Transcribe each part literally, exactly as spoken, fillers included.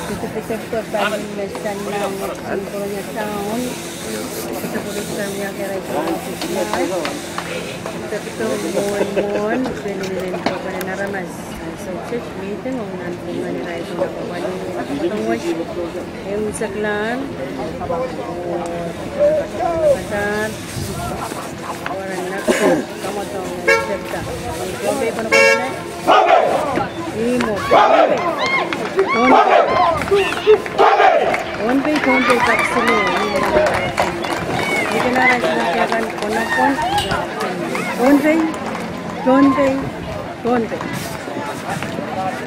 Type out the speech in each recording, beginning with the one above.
Kita, kita buka balik mesan na California Town. Kita buka mesan yang kira itu. Kita buka mon, mon, beli, beli, buka na ramas. So, church meeting, om nan buka ni rai buka ni. Tunggu, em, saklan. Pasal. Orang nak, kamu tahu, cerita. Pohnpei, kono, kono, ne? Imo, Pohnpei. Pohnpei. Pohnpei, Pohnpei, tak sini. Ini kena rasa makan, kono, kono. Pohnpei, Pohnpei. Pohnpei.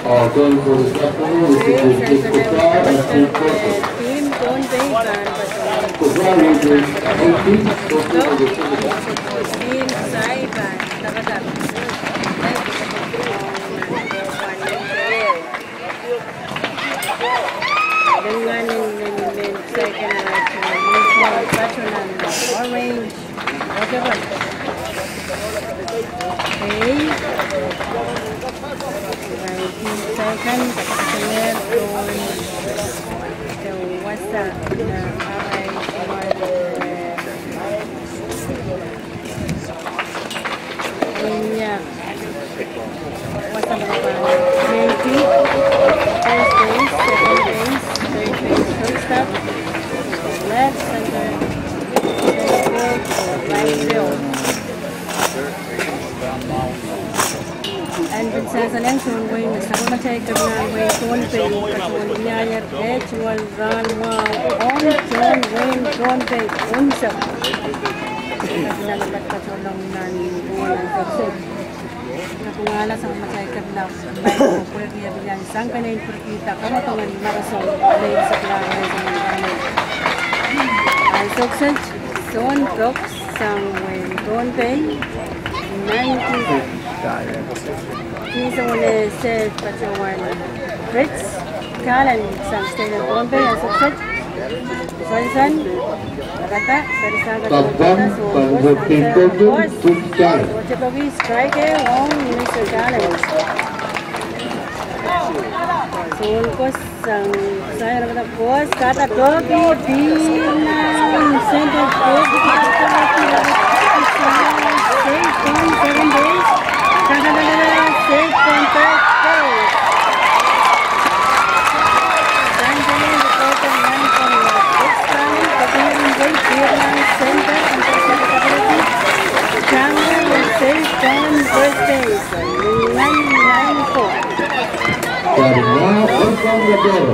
Our going for the second, which is the Kofar and Team Pohnpei. Kofar will be eighteen, Pohnpei will be seventeen. Team Saipan, Tabata. Dengan yang, yang, yang saya kenal, saya kenal, orange. Okay. Second, second, wasa na arai. Inya. Wasa na arai. Maybe. First base, second base, third base, shortstop, left, center, center field, right field. And Princess Alliance, John Wayne, sa pamatai kabna Wayne Pohnpei, John Wayne Pohnpei, unsep. Kabna na bat patolong nan Wayne Pohnpei. Na kung ala sa pamatai kabna, Wayne Pohnpei, Sangka na in purkita, kamatongan marason, na in saklang, na in saklang. Ang success, John Brooks, sang Wayne Pohnpei, nineteen, kinsa wane se pachawan Fritz Kallen, sang Stadium Pohnpei, ang success. Sansan, nakata, Sansan, Taban, Sansan, Sansan, Sansan, Sansan, Sansan, strike, eh, wong, Mister Kallen. Sun kos sang saya, nakata, kos, kata, dobi, birnan, center, dobi, kata, kata, kata, safe on second base. Kata, kata, kata, safe on third base. Sanjay, reporter, man from West Valley, Kabirin Bay, Birnan Center, Antarctica Community, Jungle, safe on first base. Nine nine four. Karena orang Gador.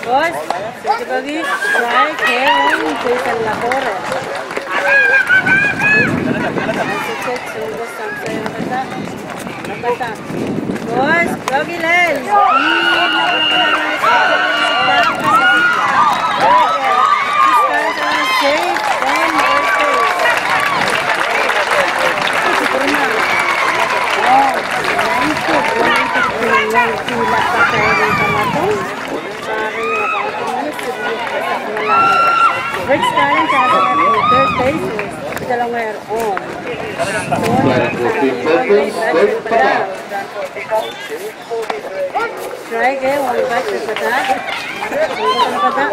Bos, sigi bagi, strike, eh, Jason Laboro. Ang success, sungguh sampai nakata, nakata. Bos, bagi lel. Safe, and safe. Oh, thank you. Rick Stalin, third base, Jalongero. Strike, eh, one back, bata. Bata,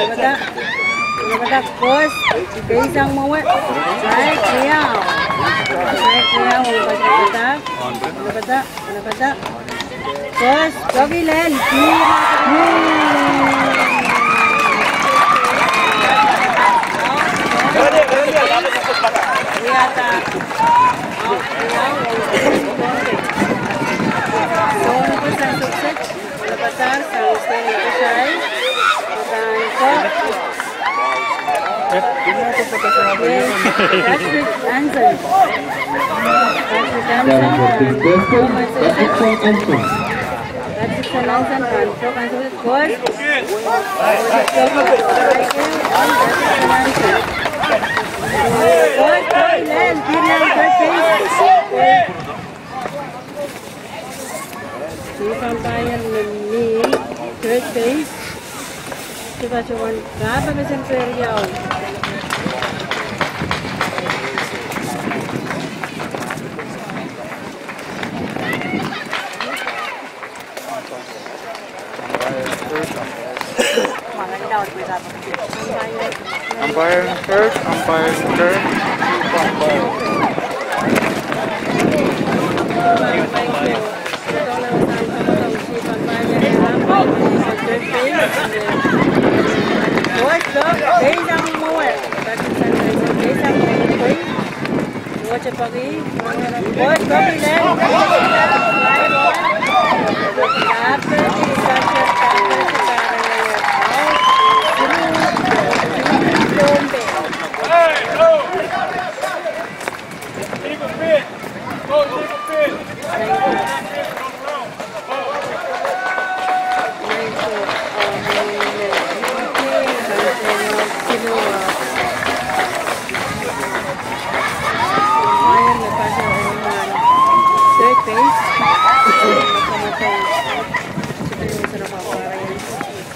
bata, bata, bos. Base ang mawe. Strike, yeah. Strike, yeah, one back, bata. Bata. Bos, jogi len. Patrick Anson. Patrick Anson. Patrick Anson. Patrick Anson. Patrick Anson. Patrick Anson. Third base. Sipa Joan Gaba Mesenteri yau. Umpire first, umpire third, chief umpire. Third base.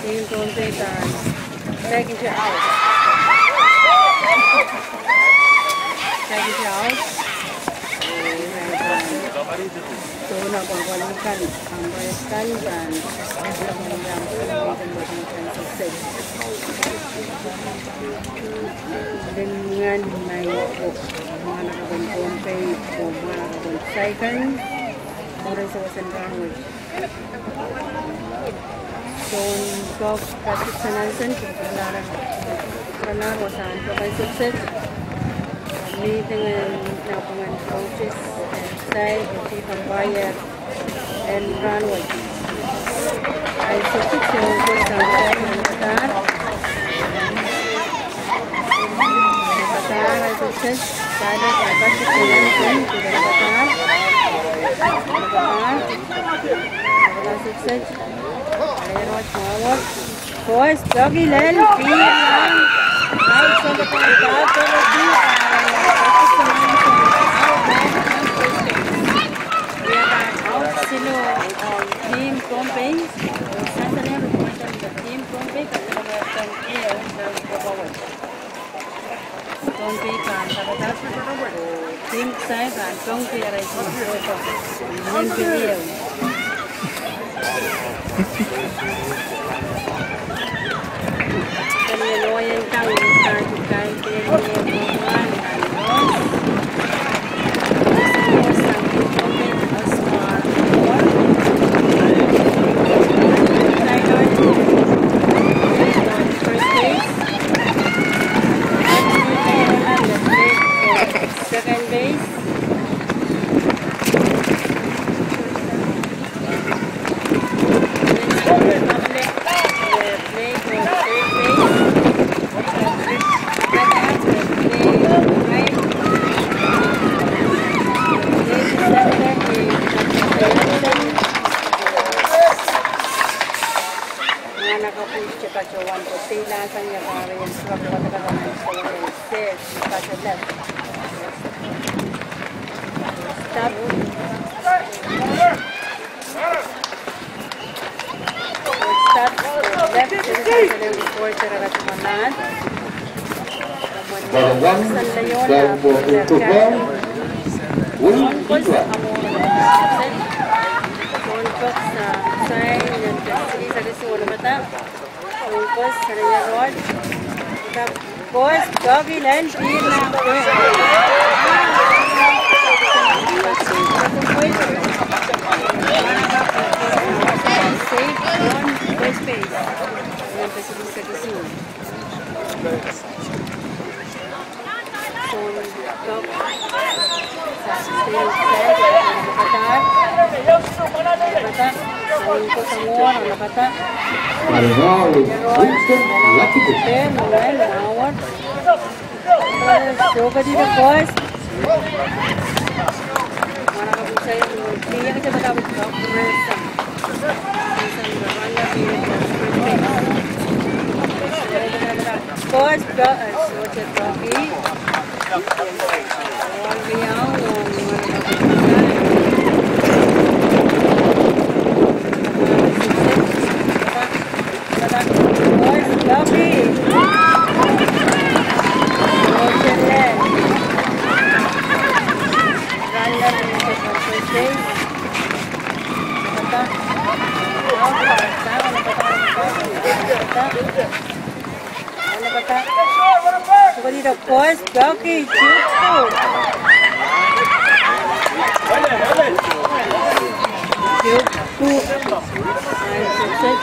Team Pohnpei strike out. Strike out. Tona kuakualukan, umpire kan, kan. Dengan main ko, mana ka ban Pohnpei, ko mana ka ban Saipan, ora sa wasan round. Son kok katik sanansan, kok laran, laran wasan kok ay sukses. Meeting and napungan coaches and side, chief umpire and runway. Ay sukses, son kok sanansan, Qatar. Qatar, ay sukses, side, ay sukses, Qatar. Qatar. Boys, doggy lel, pir lang. Out sa depan, out sa depan. Out sino, Team Pohnpei. Sa sa niya, reporter sa Team Pohnpei, kasi naman ang iya, ang forward. Pohnpei kan, sa katas, Team Saipan, Pohnpei, aray, Pohnpei. Second base. Mana ka push ka Joan ko tila sang ya kare yang suka buat ka dalam sekolah. Set, ka Joan. Stop. Stop. Left, reporter ka Joan. Ball one, ball four, two ball. Win, Ikra. Bos, doggy line, pir na. Safe, on first base. Para Raul Winston Lakitu. Joga di boys. Mana ka busa yung tiyan kita bata. Boys, go, uh, soldier, go, be. One, be out, one, one, one, one. Goki, cukup. Cukup. Ay, sukses.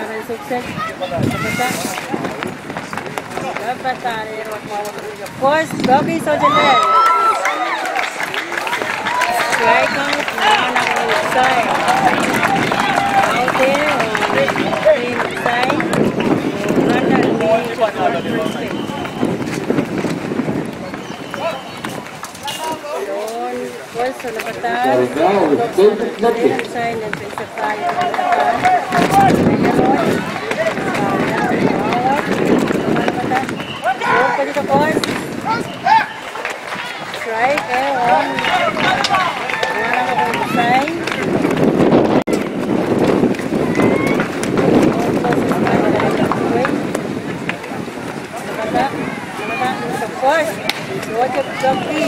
Ay, sukses. First, Goki Sojalel. Strike out, mana ko inside. Out there, inside. Mana ni. First, Napatan. Inside, inside. Strike, eh, one. Mana ko inside. Namata, namata, namata, first. What a blocky.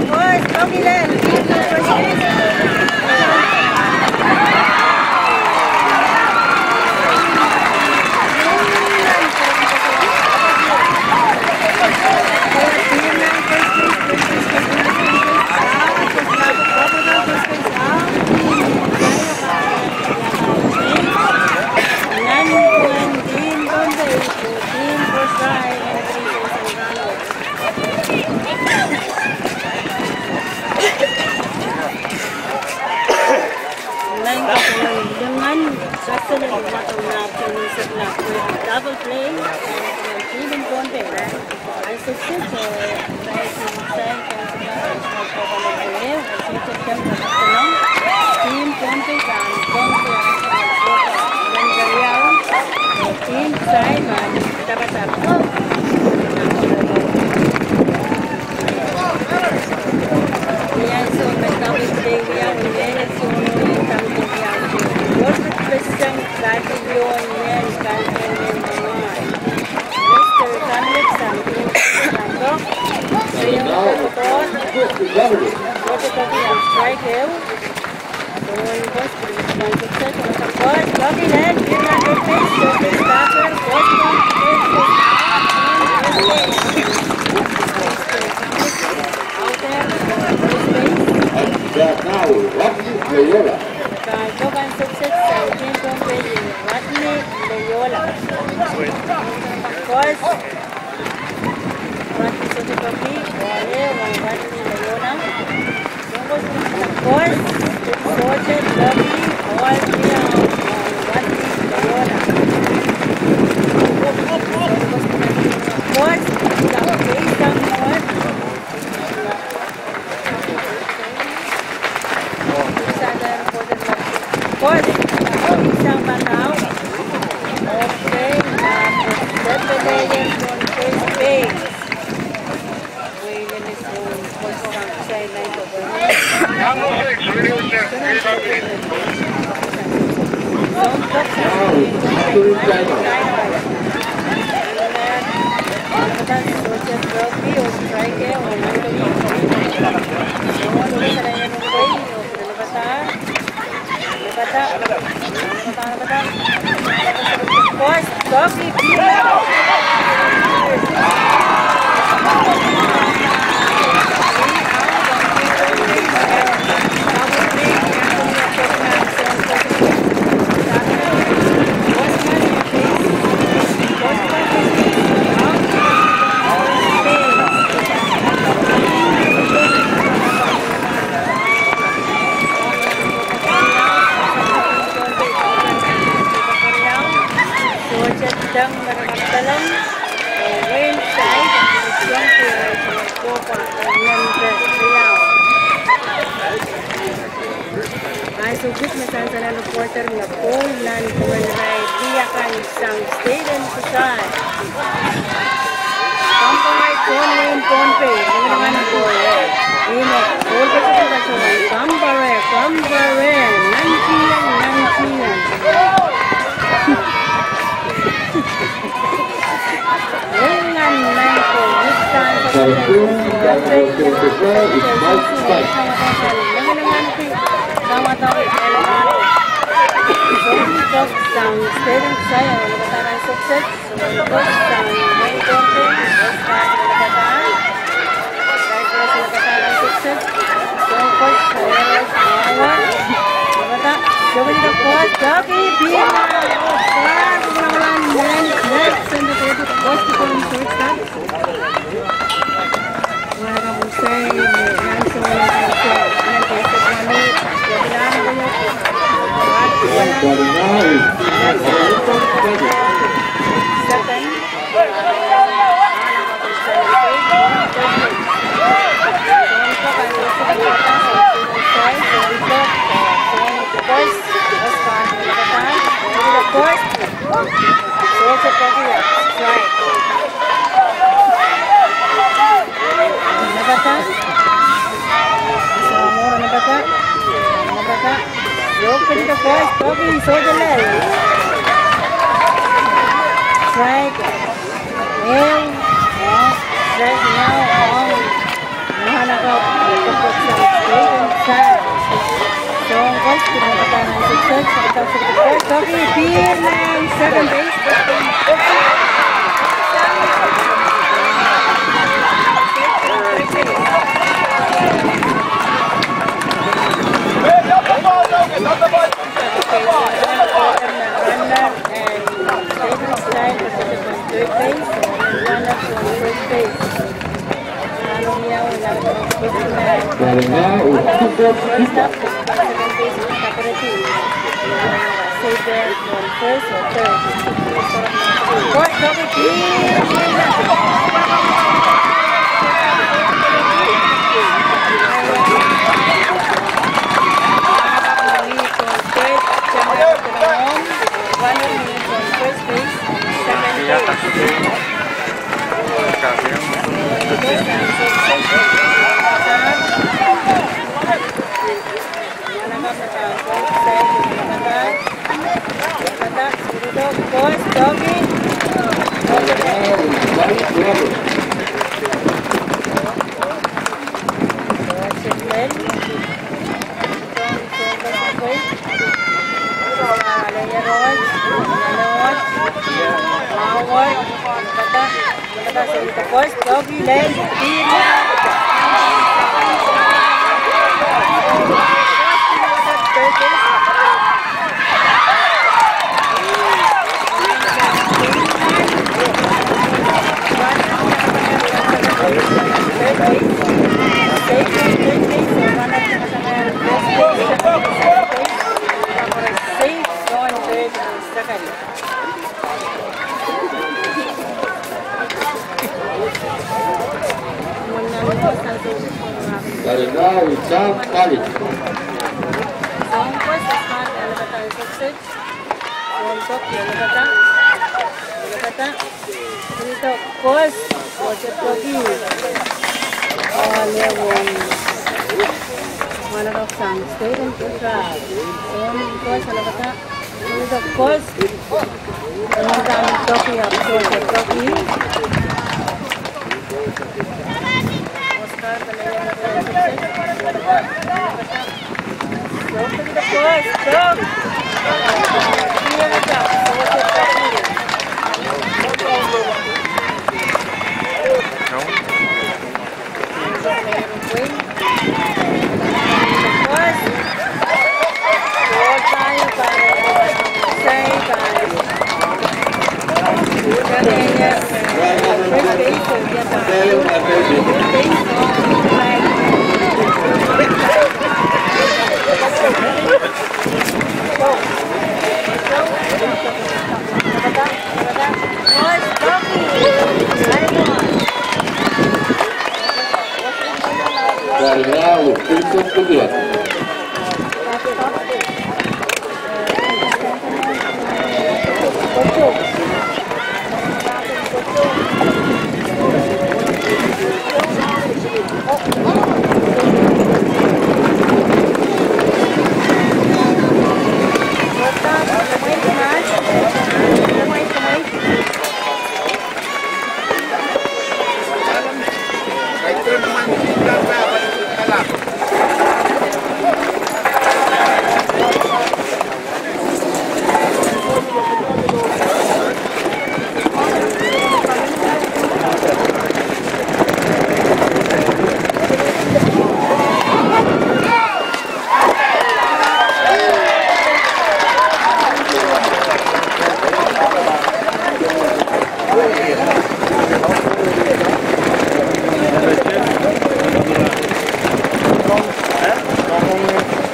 First, blocky len. Nine, dengan sasa na, double play, and even Pohnpei. Rodney Loyola. First, Rodney Sojalel, Rodney Loyola. First, Sojalel, Rodney Loyola. First, Jason Moore. Ai, so good na sansan a reporter na Paul nan kuman rai dia kan sang stay dan kusai. Kampa rai kon in Pohnpei, dengan mana boy, eh. Ini, Paul kasi kasi kan kampa rai, kampa rai, nanti yang, nanti yang. Dengan mana ko, bukan Strike. Eu, eu, strike now, eu.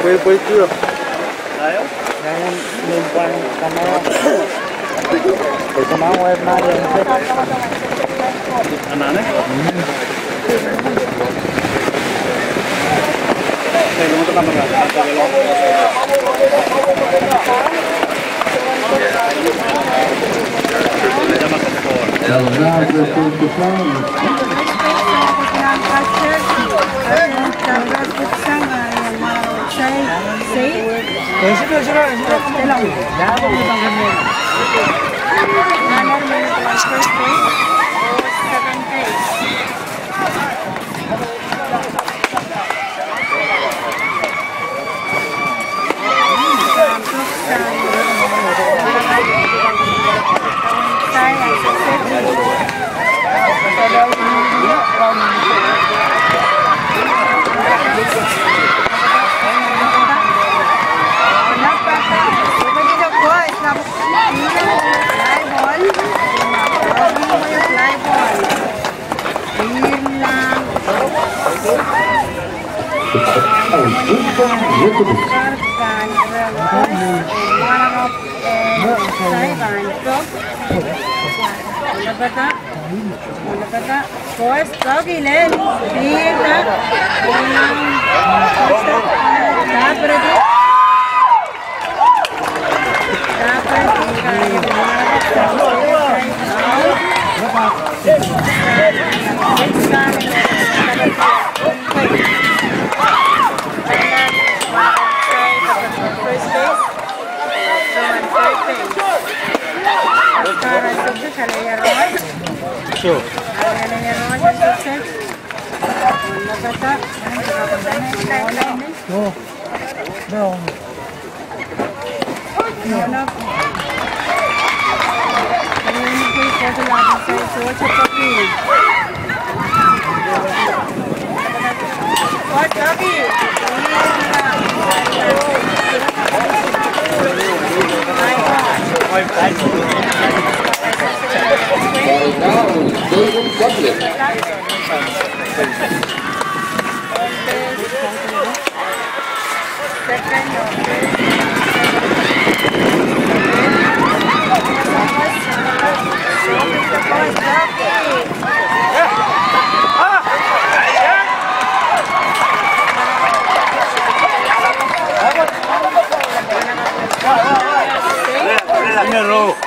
Pwede, pwede, tiyo. Tayo? Yang lumpan sama. Sama web na yan. Ano na?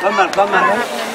Come on, come on.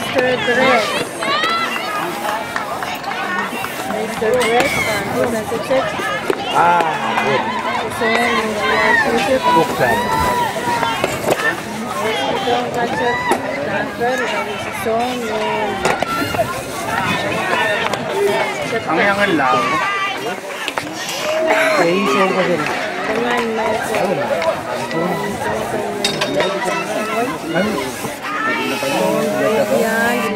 Mister Perez. Mister Perez, ah, good. Song, Buksan. Song, Song, Song. Ang yang lao.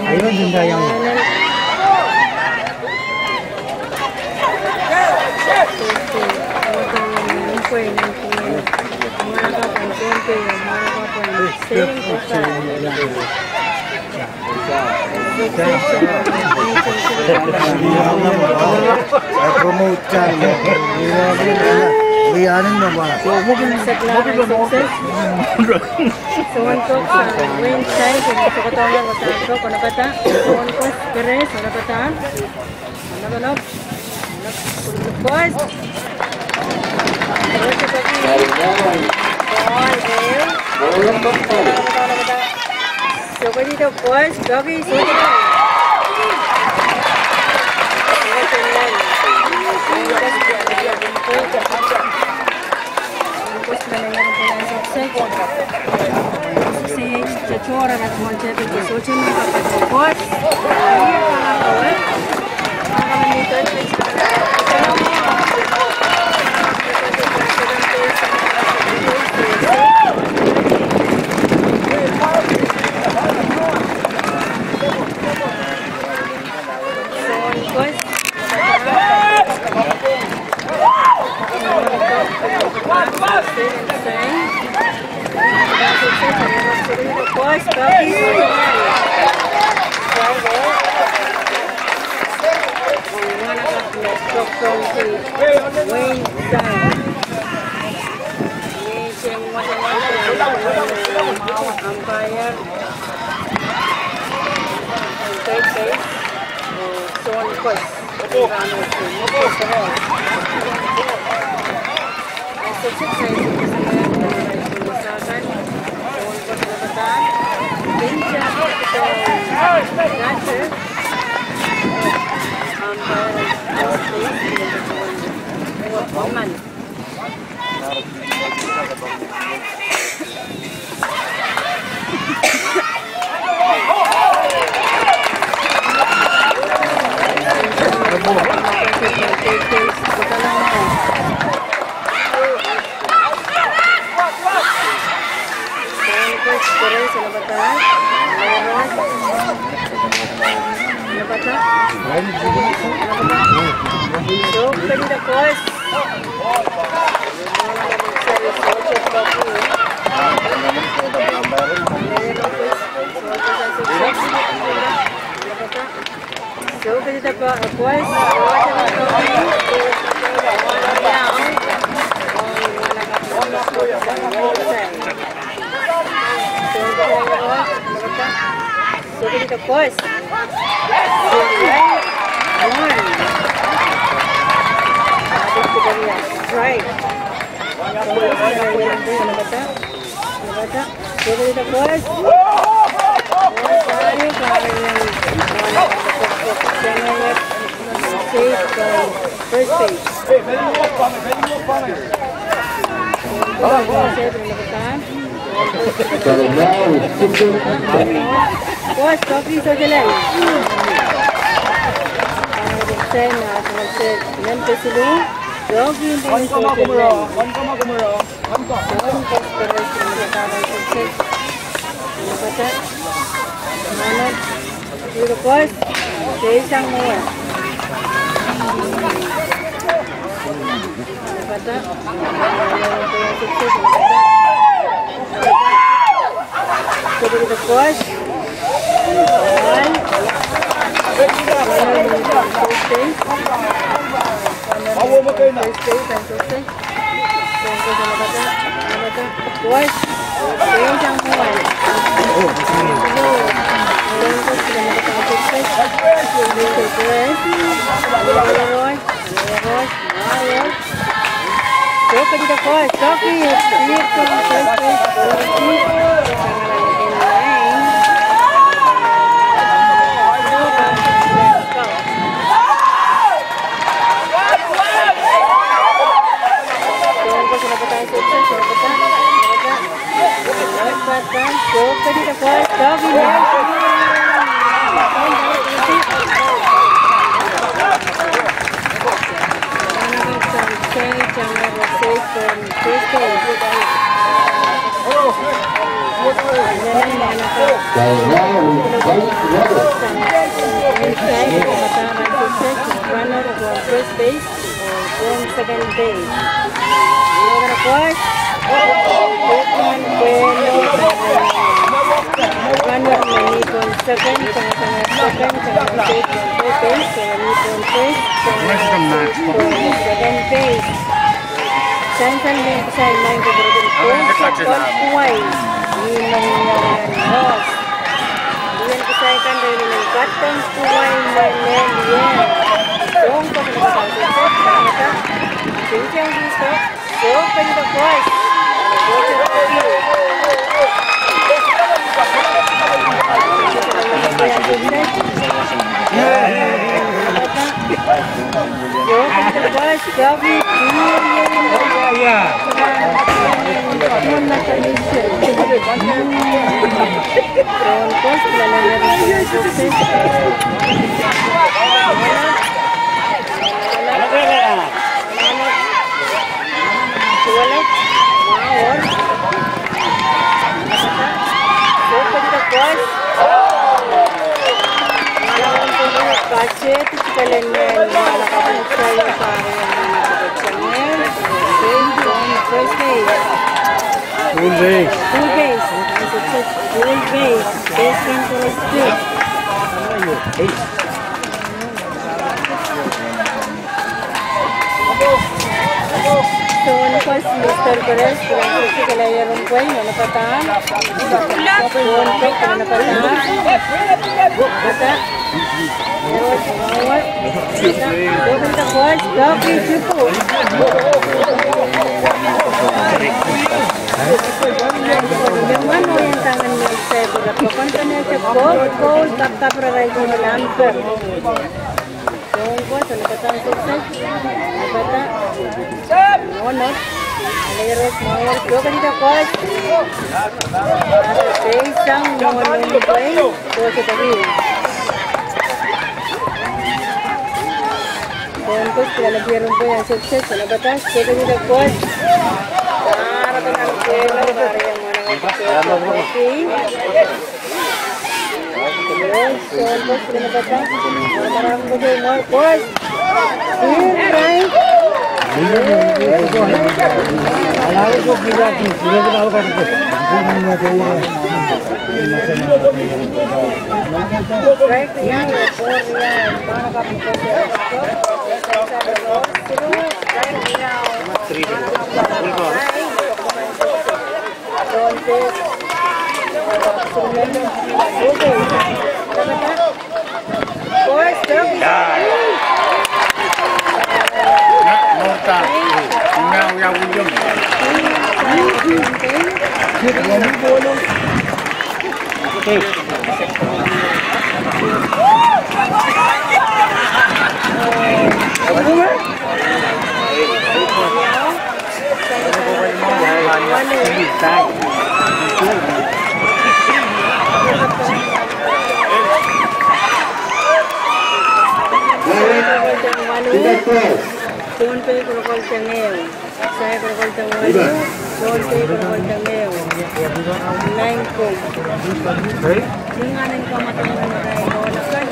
Ayun, ganda yung Promote tayo. Lianin mo ba? So, one cook sa win side, so, sa katongan ko sa cook, ano pa ta? One cook, Perez, ano pa ta? Ano, ano? Boys. Boys, eh. Soko dito, boys. Doggy, soko dito. Boys, manengan ko lang sa side. Si Chachora na tuwan siya dito. So, sino yung kapatid? Boys. Umpire. Third base, Sean Quest. Umpire. One man. Soko dito, boys. One. Strike. Soko dito, boys. Boys, tayo, parang yung, first base. Boys, coffee sa jalan. Sen, ah, sen, nen pesilu. Jogi, nen pesilu. Boys, boys, boys. Jadi kita push. One. One. One. One. One. Gavi. First base, second base. Second base. Second base. Sansan len kusai main ko berden ko sakon kuai. Ni manginan bos. Len kusai kan dari len katang kuai main len len. Dong ko sa sa sa sa sa. Cincang bisa. Dong ko sa sa. Full base. Full base. Full base. Base run for speed. So, nikuas Mister Perez, kurang sesi ke layar rumpui, mana patang? Rumpui, mana patang? Mata. Terus, mawat. Mata. Dua bentuk kuas, dua bentuk. Yang mana yang tangan yang saya buat? Bukan kena cek gol, gol, tap, tap, rai, rai, rai, rai. Dong ko, sa nakatan sukses. Nakata. Monot. Aleros, monot. Dua kali dah kuas. Asa pensang, monot, play. Dua sa tadi. Dong ko, sila lagi rumpo yang sukses. Sa nakatan, dua kali dah kuas. Para tenang, kena, para yang mana. Son pe kurokol tengeu. Saya kurokol tengeu. Son pe kurokol tengeu. Nine ko. Singa nang kamatang na nang kain ko na kan.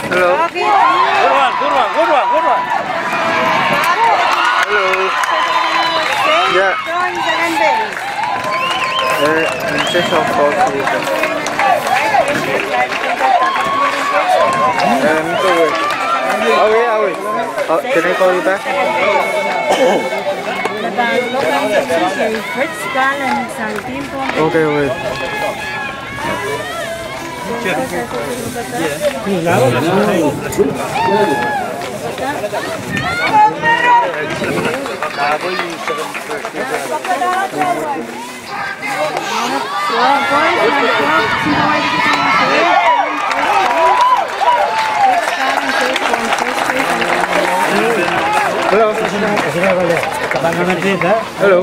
Hello. Good one, good one, good one, good one. Hello. Yeah. Eh, in case of call to you. Eh, mi ko wait. Awe, awe. Oh, can I call you back? Okay, wait. Hello. Hello.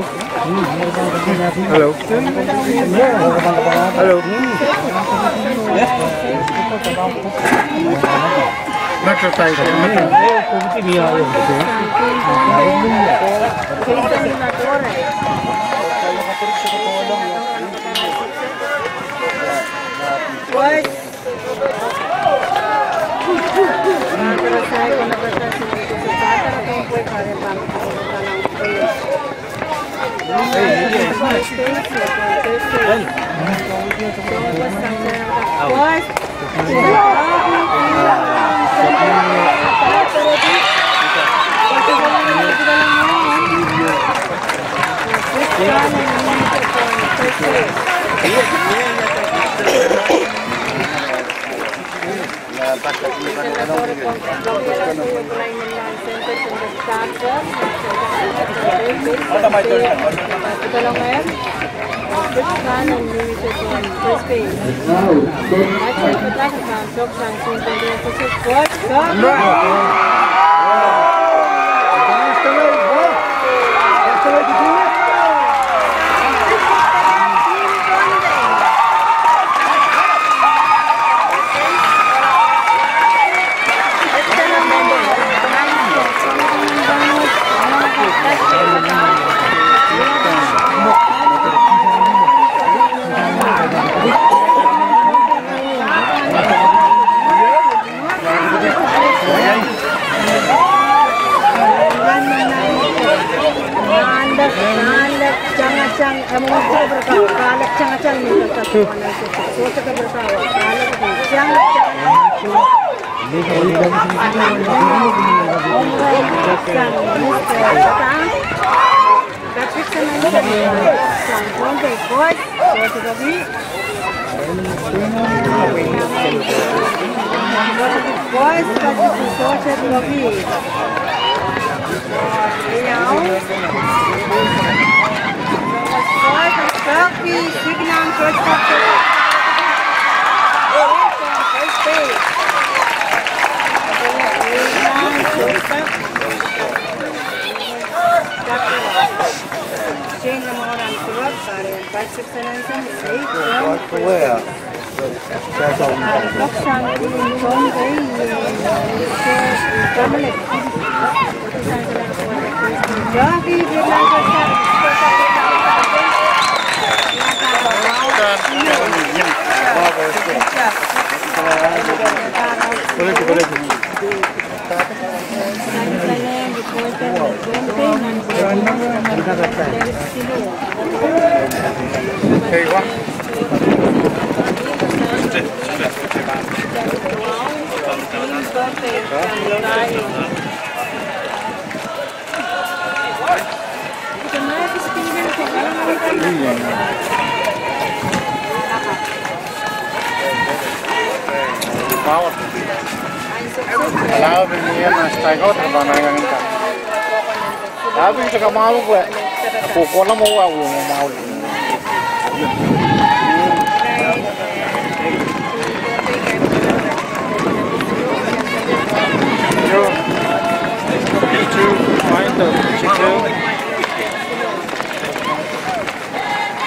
Hello. Hello.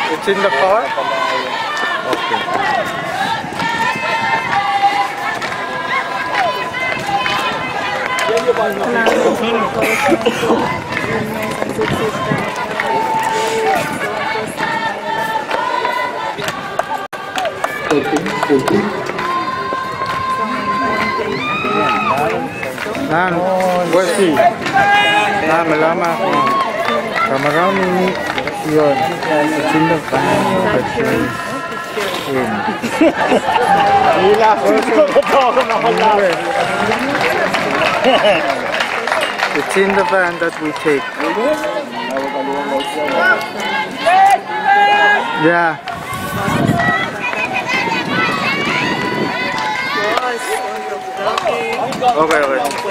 It's in the car? Okay. Nan, wesi. Nan, melama. Kamera ini, yon. Sinda kan. It's in the van that we take. Yeah. Okay, okay.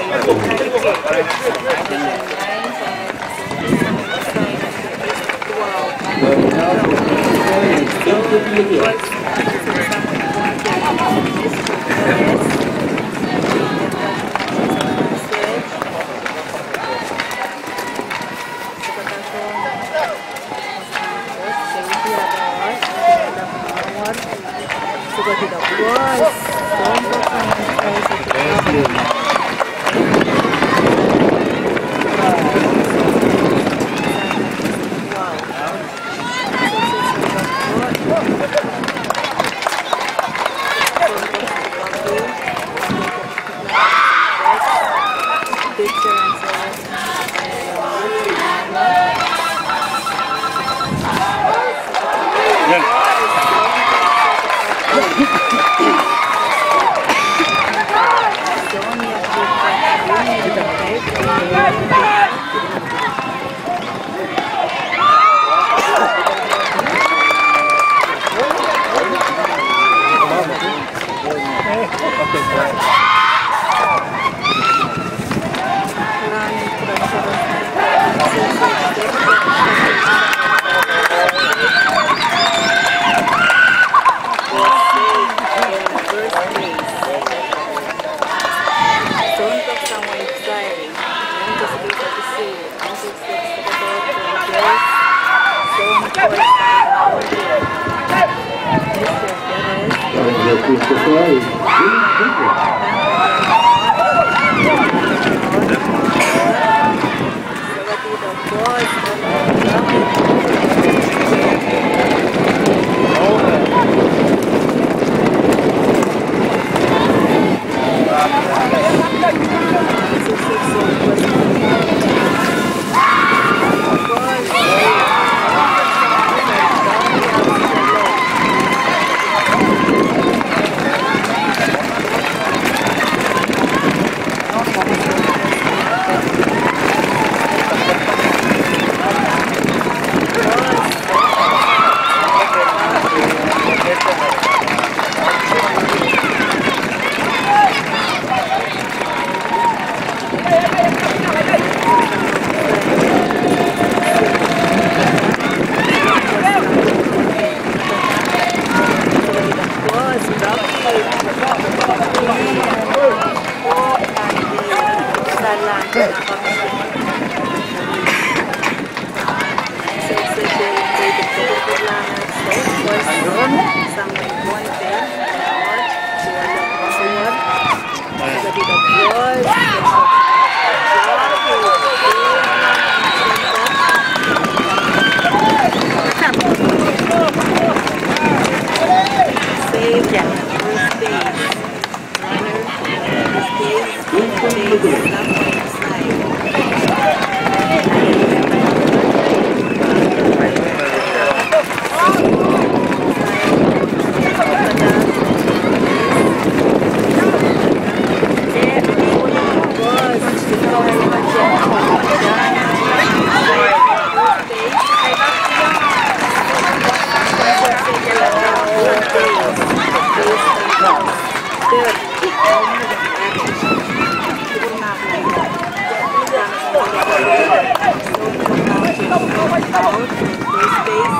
Out, first base.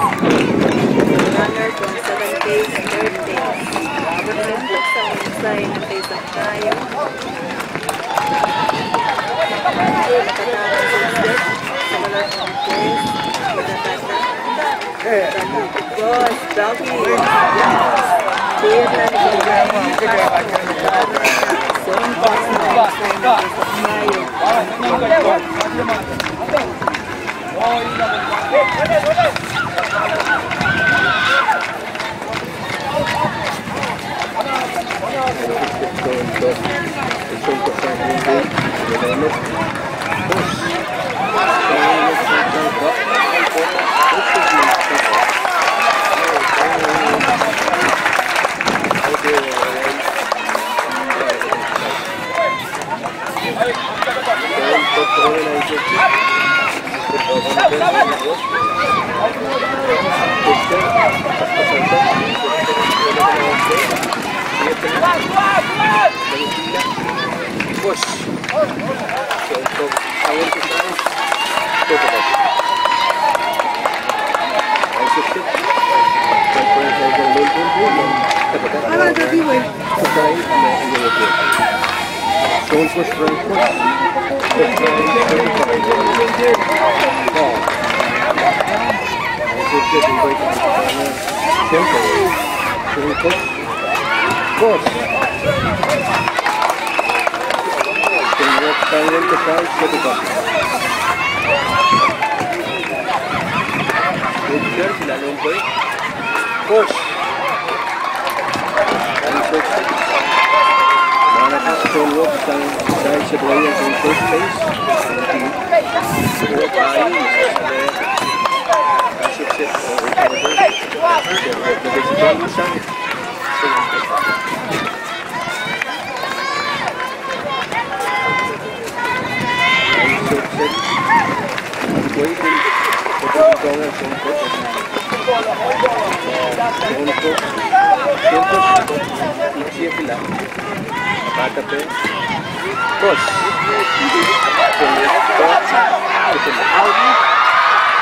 Runner, second base, third base. Government looks ang sa base of tayo. Nakatama sa step. Sa mga players. Nakatama. Boss, doggy. Clear na siya. Zone pass na. Sa mga base of tayo. Push. Ala, dati, wey. Zone push, strike push. Zone push. Push. Zone push, strike push. Push. Mana ka zone walk sang side sa player sa first base. Zone walk tayo sa player. Six, six. Out.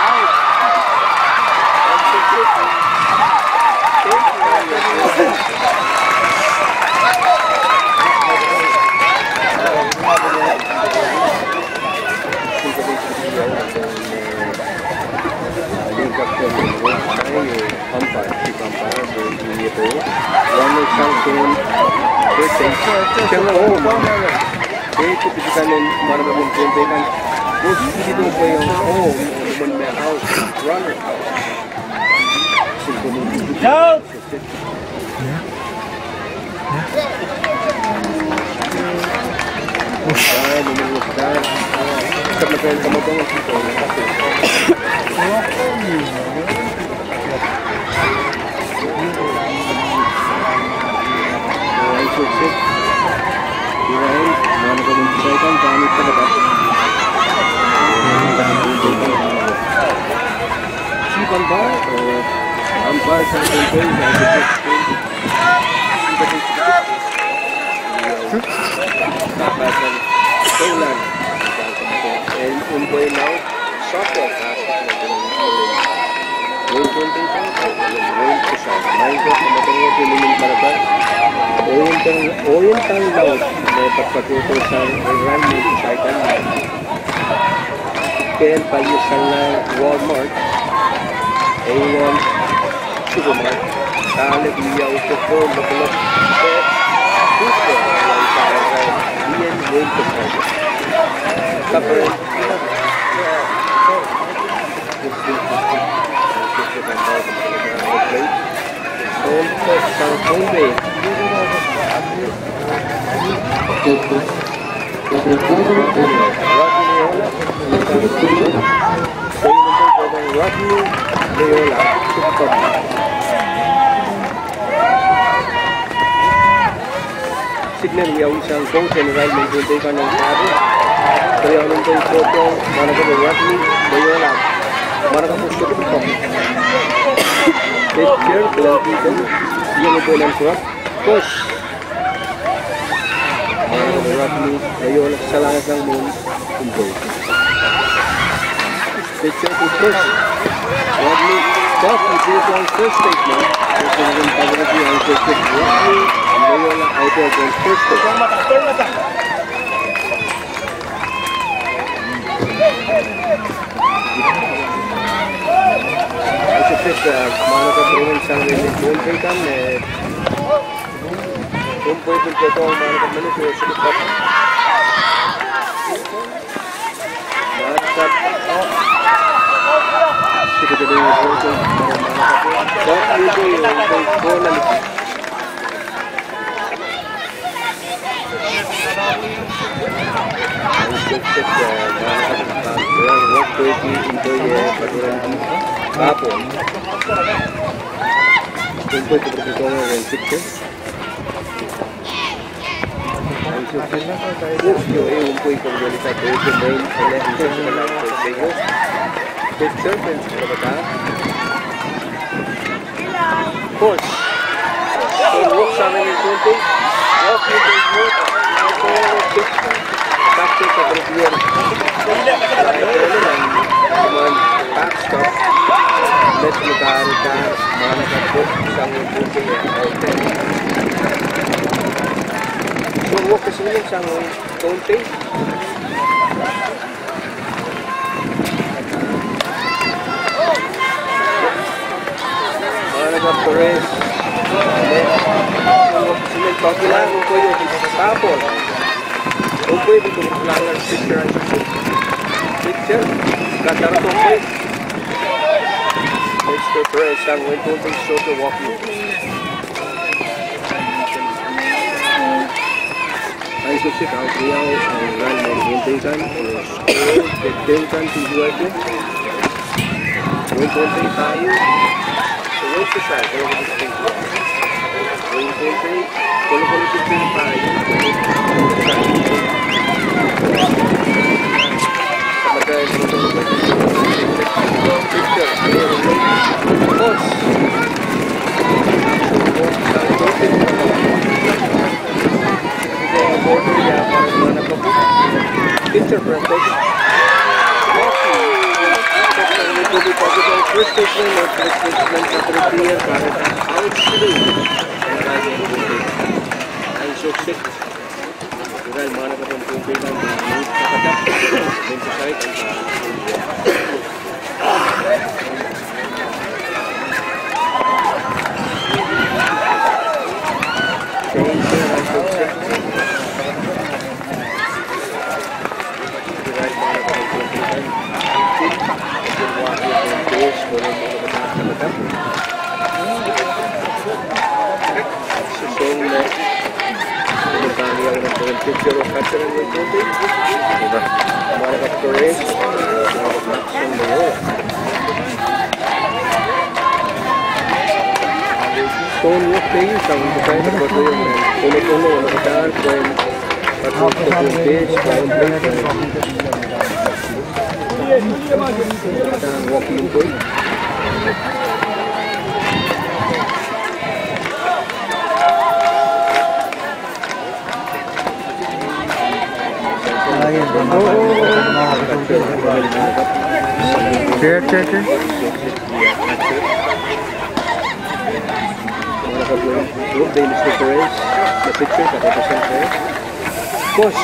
Out. Umpire, chief umpire, so, one sanction. First base. Siya nga, oh, ma. Eh, ito, pisikan ng, mana ba mong twenty kan? Bos, ito po yung, oh, naman may out. Runner. Out. Chief umpire, uh, umpire sa control, sa control. And umpire now, softball. Oriental, Oriental Laos, may pagpatuto sa run ni Saitan. Ken Paliusalan Walmart, Aeon Supermart, Talib Liao Toko Lokolok, Toko Liao Toko Liao Toko Toko Toko. Signal, we are using both and right, maintain take on the table. We are maintain short ball, mana ka buat ni, we are la. Mana ka push to the top. Take care, penalty kan. Dia ni boleh kuat. Push. Mana ka buat ni, we are la, salah sang mun. Take care to push. Off, it is on first base, man. This is in positive on first base. Loyola out there on first base. Ese es, uh, mano ka proven sang de John Bacon, eh, John Bacon ke to mano ka mano ke sulit ka. Mano ka. Sulit ka de John Bacon, mano ka. Dot ni ko yo ko na ni. Pitcher, Force. Force, walk sa anin John Bacon. Walk John Bacon. Now forward pitch. Back to the player. Come on. Backstop. Let's look at it. Mana ka po sang John Bacon. Out there. So, walk sa anin sang John Bacon. Mana ka Perez. Simen papilan ko yo di Tapol. Umpoy di ko langer pitcher. Pitcher. Katar ko umpoy. Mister Perez sang win to the social walk. Ay, so si Kau Kriau, ang run ng Wintrincan, o score, Wintrincan, si Juwete. Wintrincan tayo. Wintrincan, kolo ko si Wintrincan. Kolo ko si Wintrincan tayo. Sa matay, kolo ko si Wintrincan. Picture, clear, boss. Pitcher for a coach. First baseman, first baseman, Patrick Pierre, para outswing. Ay, so six. Ira mana ka pun pun pun pun. Pun pun. Susung na. Ini kami yang nonton picture of Patrick Wilson. Diba? Mga naka-Torres. Stone walk kayo, isang design na ba ito yung puno-puno, nakataan, kwen, pag-walk sa yung pitch, kwen, kwen, kwen. Isang walking goal. Chair, chair, chair. Good day, Mister Perez. The pitcher, the Perez. Boss.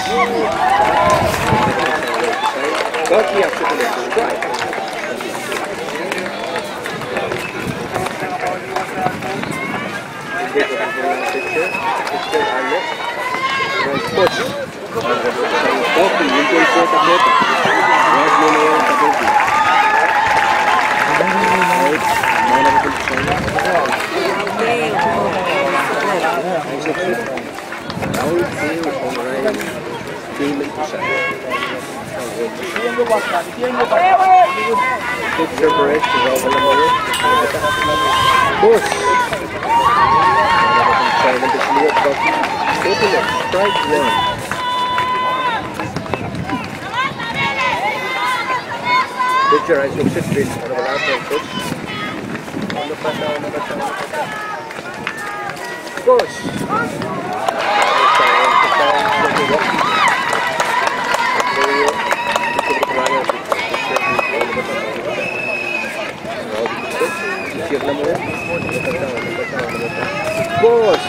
Got the extra strike. Good separation, well, well, well. Push. Trying to clear, but open it. Strike one. Pitcher, I should sit, pitch. Ano ba lahat ng pitch? Ano pa siya? Ano pa siya? Push. Boss.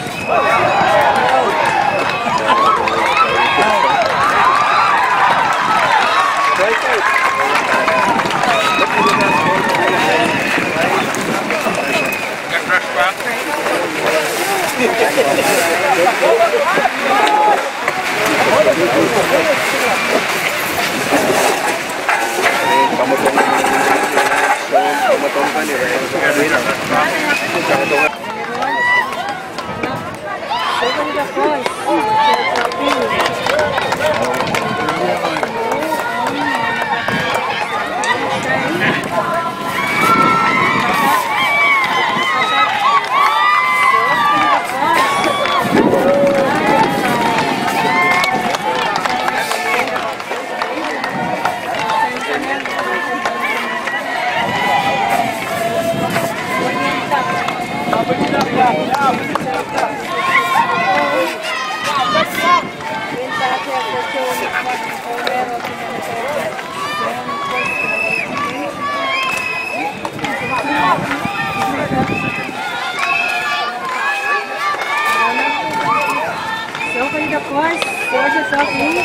So, for the first, for the talking,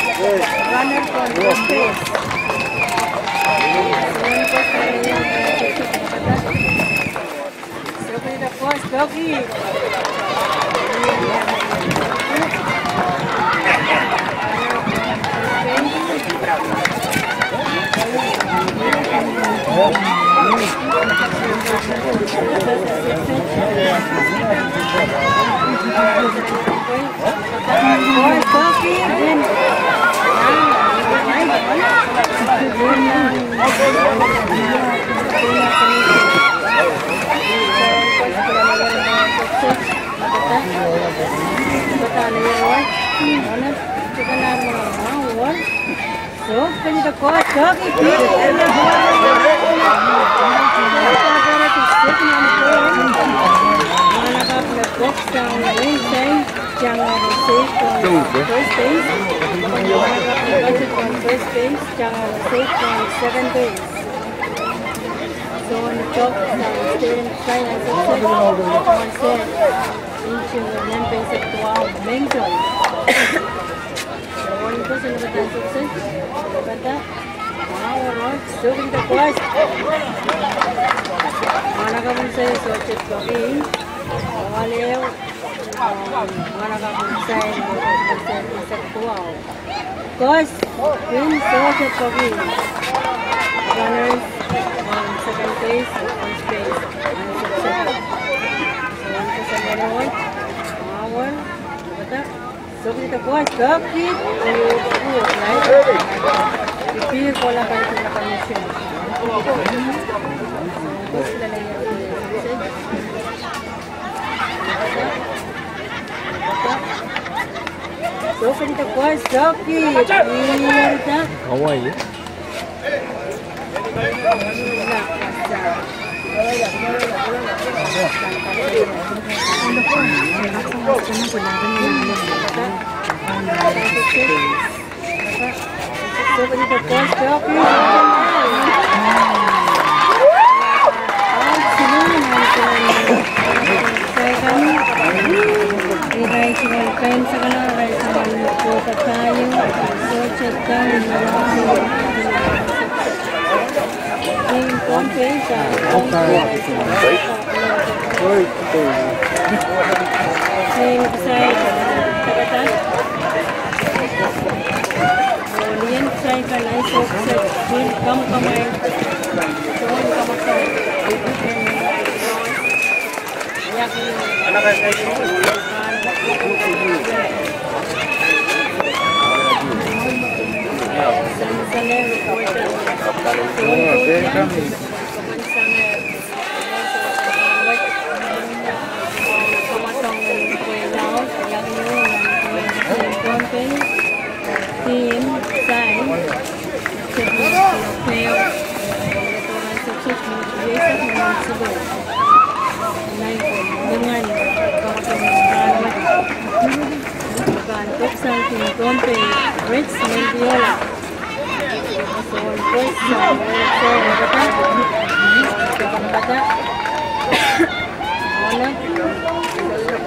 runner for the first base. So, for the first talking. So, kani da ko, so ki pi. Mana ka pla box down, wing side, jang a safe on first base. Mana ka pla budget on first base, jang a safe on second base. So, on the top, down, stay in try and success. One set. Inching, one base at twelve. Mental. One person with a success. Kata. Wow, alright. So, kita kuas. Mana ka pun saya, so, check lagi. Awal ya. Mana ka pun saya, so, check lagi. Course, win, so, check lagi. Runners, um, second base, first base, and success. So, one person, one award. Award. Kata. So, kita buat sakit. Ayo, bagus, right? Ipir ko lang kayo sa commission. Gusto na lang yung So, kita buat sakit. Ipir ta. Hawaii.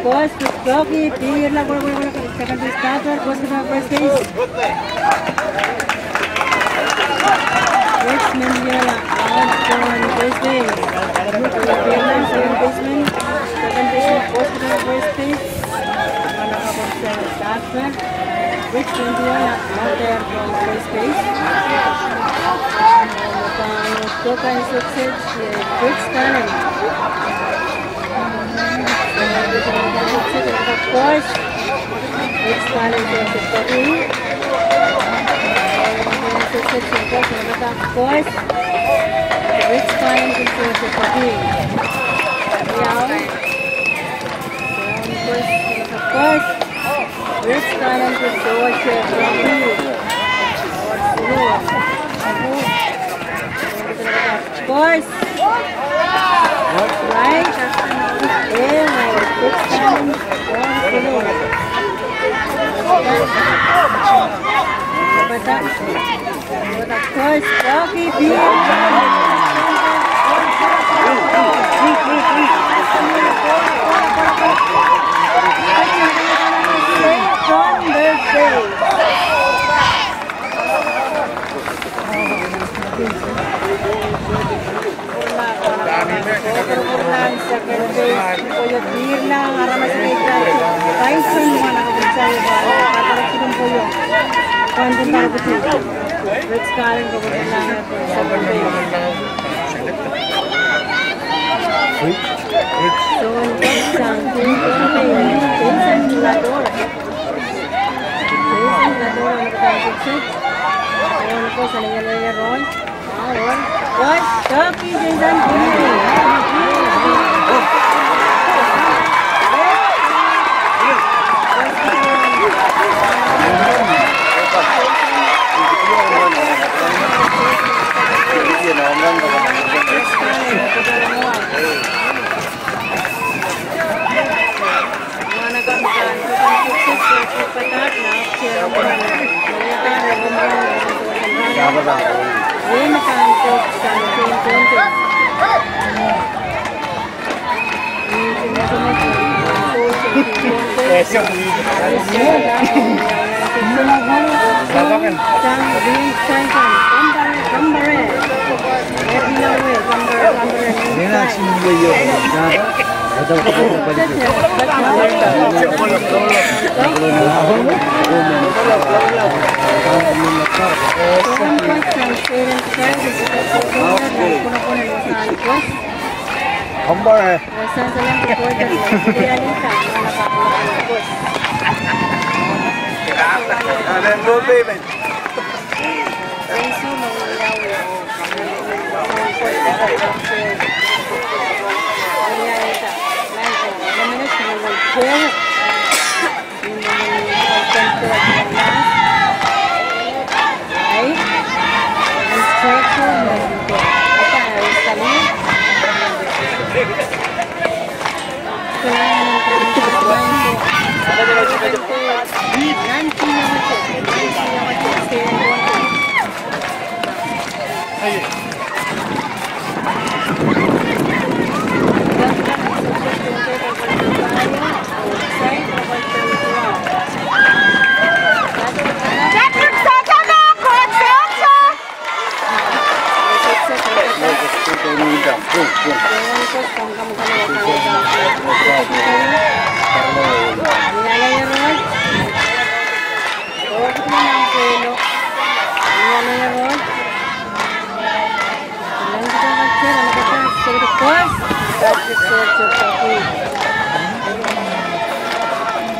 First, Rocky, Pirla, gol, gol, gol, second base, Tata, first, first base. Next, Mendiola, out on first base. Pirla, second baseman, second baseman, first, first base. Tata, next, Mendiola, out there from first base. Toka in success, Fritz Kallen. Of course, Fritz Kallen, of course, Fritz Kallen, of course, Fritz Kallen, of course. Boys. Right? Eh, my good time. Boys, Rocky, be Hombre.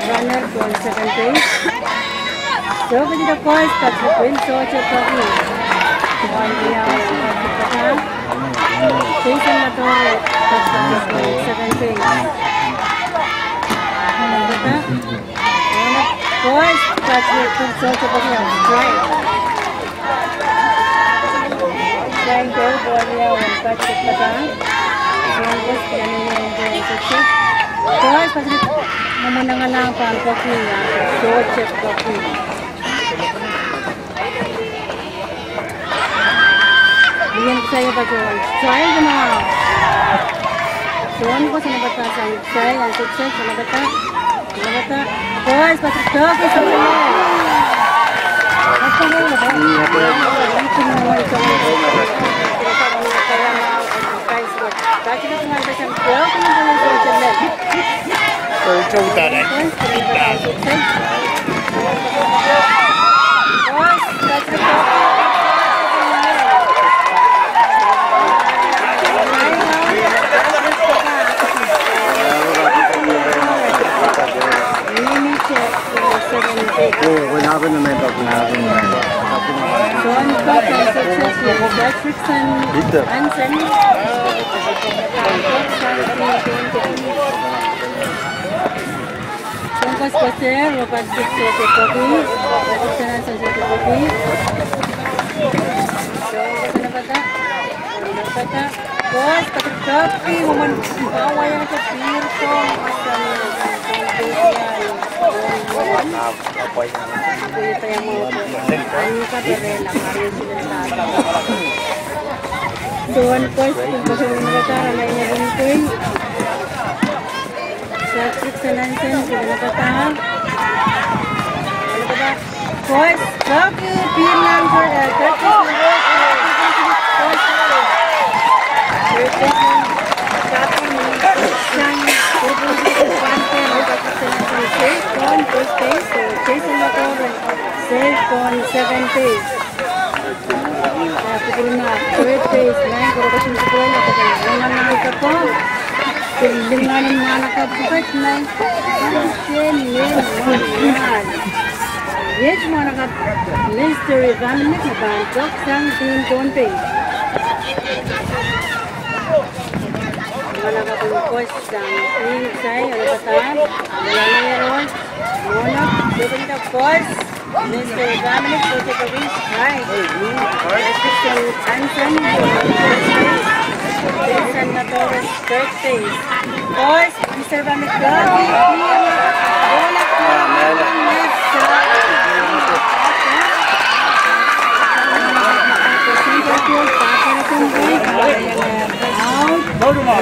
Runner on second base. So, kita first, Patrick Quinn, so, check lagi. One down, Patrick Patak. Jason Latore, first base, second base. Patak. First, Patrick Quinn, so, check lagi. Strike. Strike daun, ball ya, one, Patrick Patak. One, ball, ya, ya, ya, ya, ya, ya. Ball, Patrick, mamanangalang pa, Patrick, ya, so, check, Patrick. Bigyan ko sa'yo, Patrick. Strike na. One, Boys, Patrick Toki, Sotelo. Son Pastor Robert Dixon Kekobi, Dixon Hansen Kekobi. Boys, Patrick Toki, woman, bawa yang ke Birko, masan, Son Pastor Robert Dixon Hansen, Patrick Hansen, Jonathan. Boys, Toki, Birko, Hansen, Toki, Hansen, Toki, Hansen, Toki, Hansen, Jason Matoro, Jason Matoro, seven days. Kukuruna, great days, nine, koro kasin kukuruna, kasin, nang, nang, kapo. Kukuruna, nang, nang, kapo, nang. Yes, mana kap, Mister Dominic, na ban, dok, sang, tin, ton, pe. Mana kap, kos, sang, tin, sai, ala katan, ala, ala, ala, mana, seven, kos. Mister Dominic, Jose Luis, right. Christian Anson, Vincent Natores, third base. Boys, Mister Dominic, Dominic, bola, bola, out.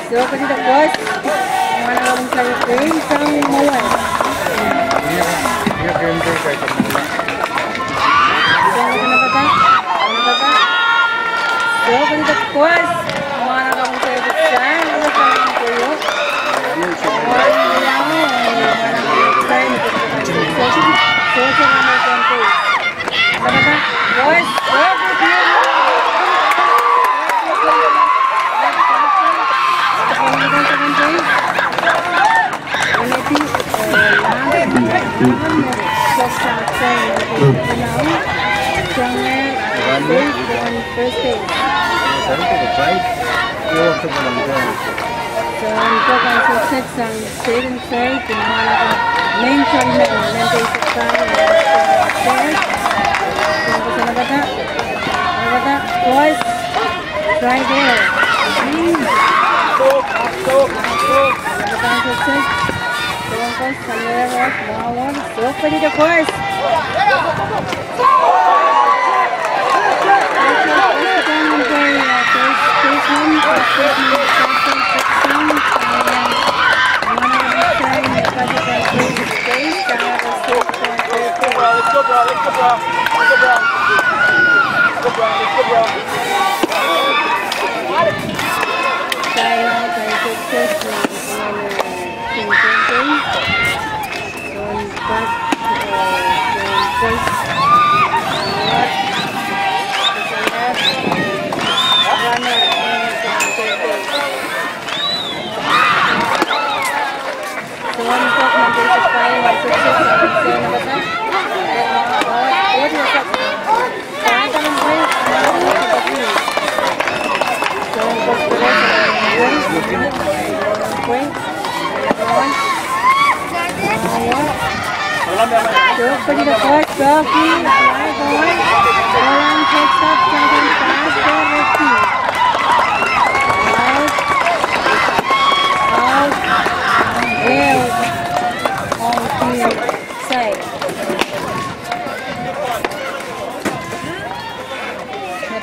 So, kasi tapos, mana kong sa yung sang mawan. So, kasi tapos, mana kong sa yung sang mawan. First, second, third place. Boys, first, second, third place. One eighty, uh, last, uh, just outside, uh, now. Strong man, uh, safe on first base. So, untuk ang success ang second side, yung mga naka-mention na, nandun sa side, uh, third. So, gusto na bata? Na bata? Boys, try there. Hmm. Bata ang success. Tungkol sa meron, bawal. So, pwede the first.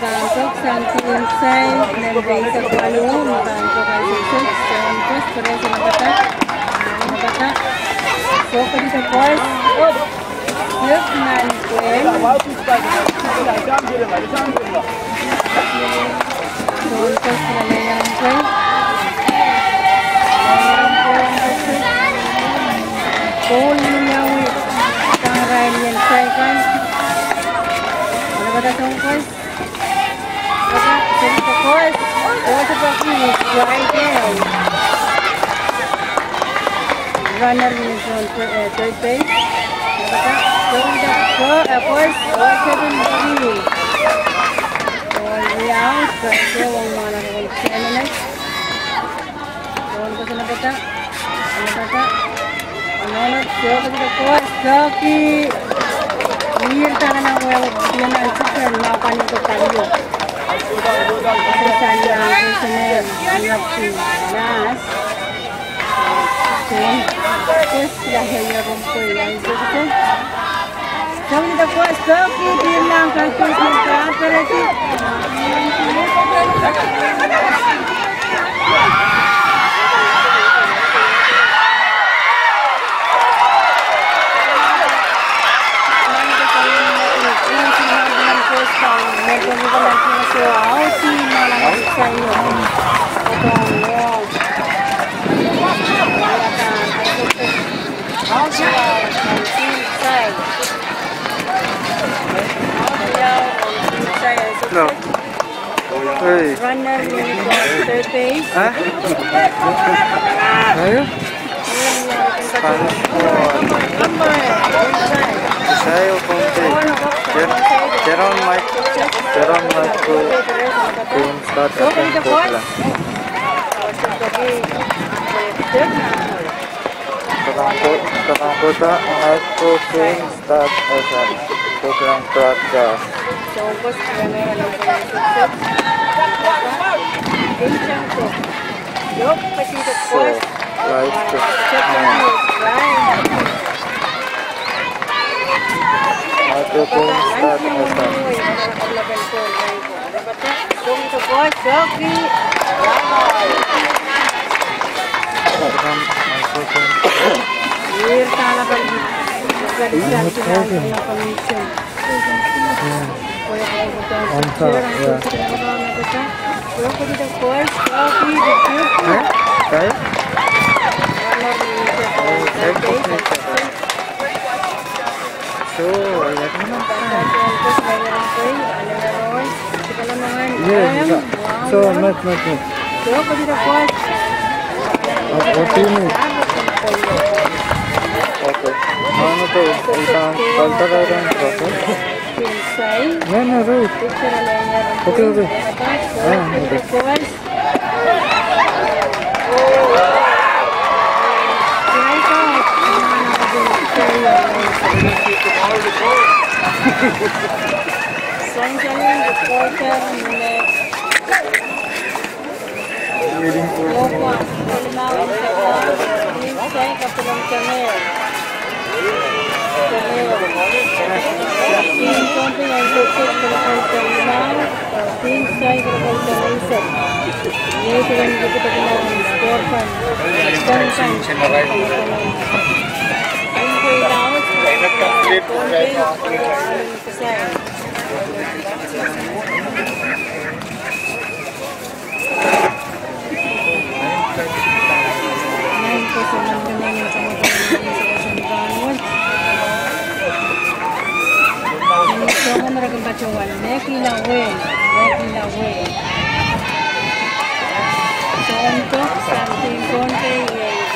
Mabantuk santi insai, nem base sa kualu, mabantuk ai sukses, sukses, presa na bata, na bata. So, pwede sa boys, up. Yuk, nan, kwen. Sukses, na leon, kwen. Leon, kwen, sukses. Goal ni Nyawi, tang Ryan yan, sai kan. Mana bata song, kwen? Bata, song sa kwen. Kwen sa kwen, right there. Runner ni sa, eh, third base. Bata, song sa kwen, eh, kwen, kwen sa kwen, three. Kwen, three out, kwen, kwen, wang mana kwen, ten minutes. Kwen, kwen sa na bata. Ano bata? Ano na, siya kasi na kwen, Saki. Mir tana na weo, dia na ang chicken, na panin ko talyo. Sa sanya ang kusunen, ang lapsi, nas. Kwen, kwen, sila heya rompo, ya, ang chicken. Kami da kwen, Saki, dia na ang kusunen, ka, pero si No. Hey. Runner ni third base. Hah? Ayo. Spanish ball. Misael Conte. Jer-, Jeron Mike. Jeron Mike. Team start at home, Portland. Tatang ko-, tatang kota, Mike Conte. Start as a program broadcast. So, live to, microphone start as a. Oh, ya. Iya, iya. So, not, not, not. Ap-, apni. Okay. Ano to, ikan, kalta ka ikan, okay. No, no, right. Okay, okay. Ah, okay. Sunshine reporter, Minet. Opa, Polimau, Polimau, Polimau.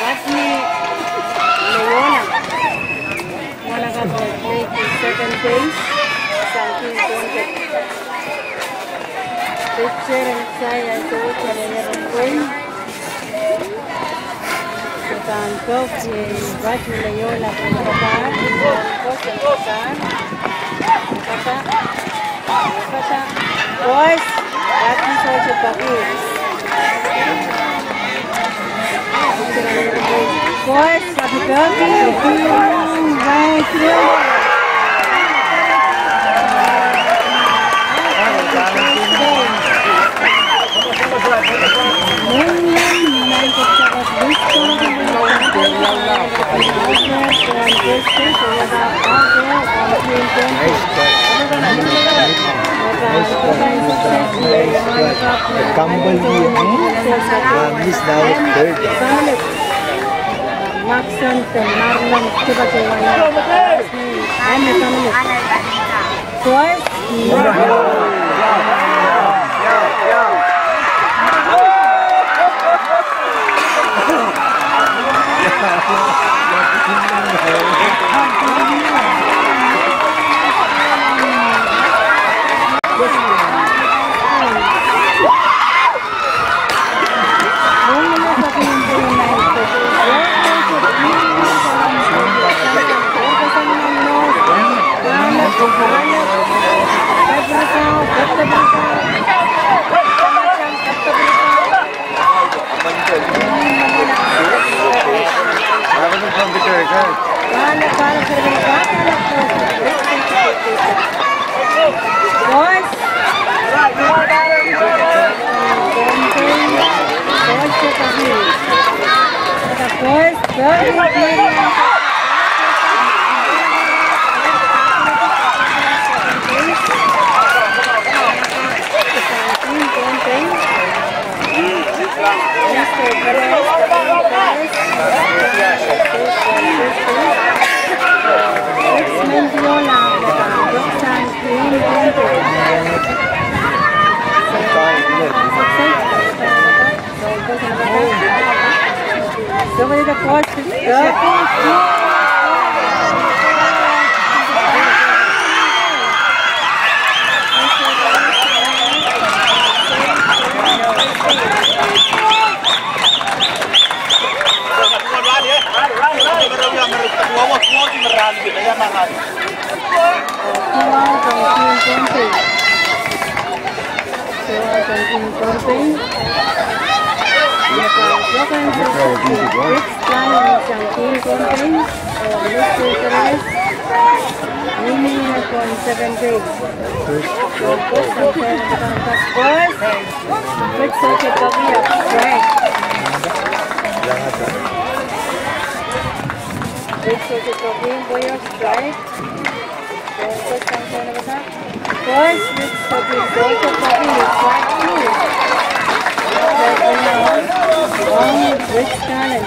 Rodney Leona. Wanna go for break in second base. Something don't get picture and say I do it for the aeroplane. Tanto que va a la yola para acá. Boys, that is also Papi. Boys, Papi, Papi, two, right, three. Kambal dia, hmm? Ah, miss na third. Maxon, Marlon, coba ke mana? Ana, ana, ana. Boys, Strike. Boys, it's okay, it's okay, it's okay. One, one, Rich Talent.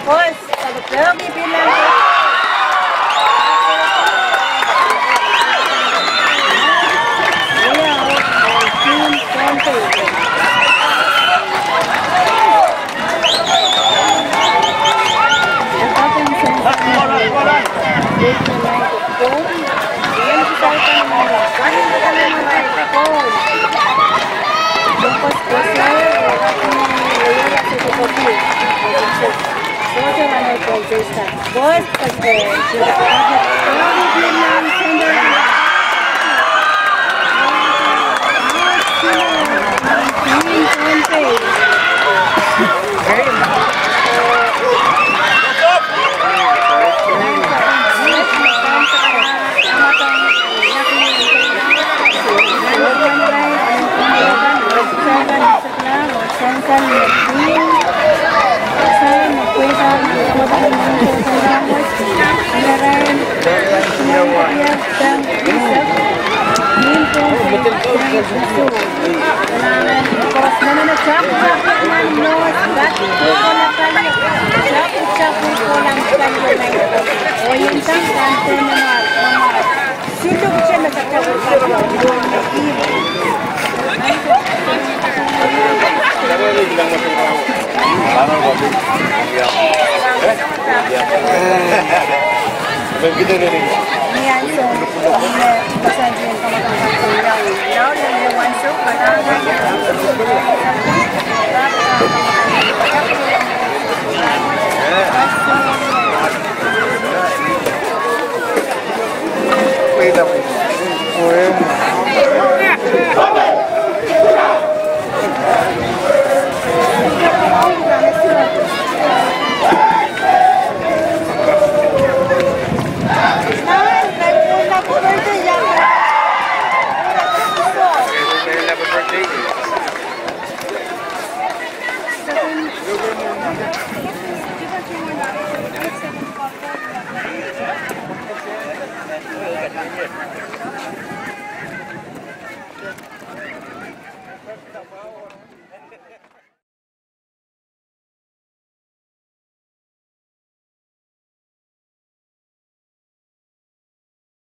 Tapos, sa Buklobi bilang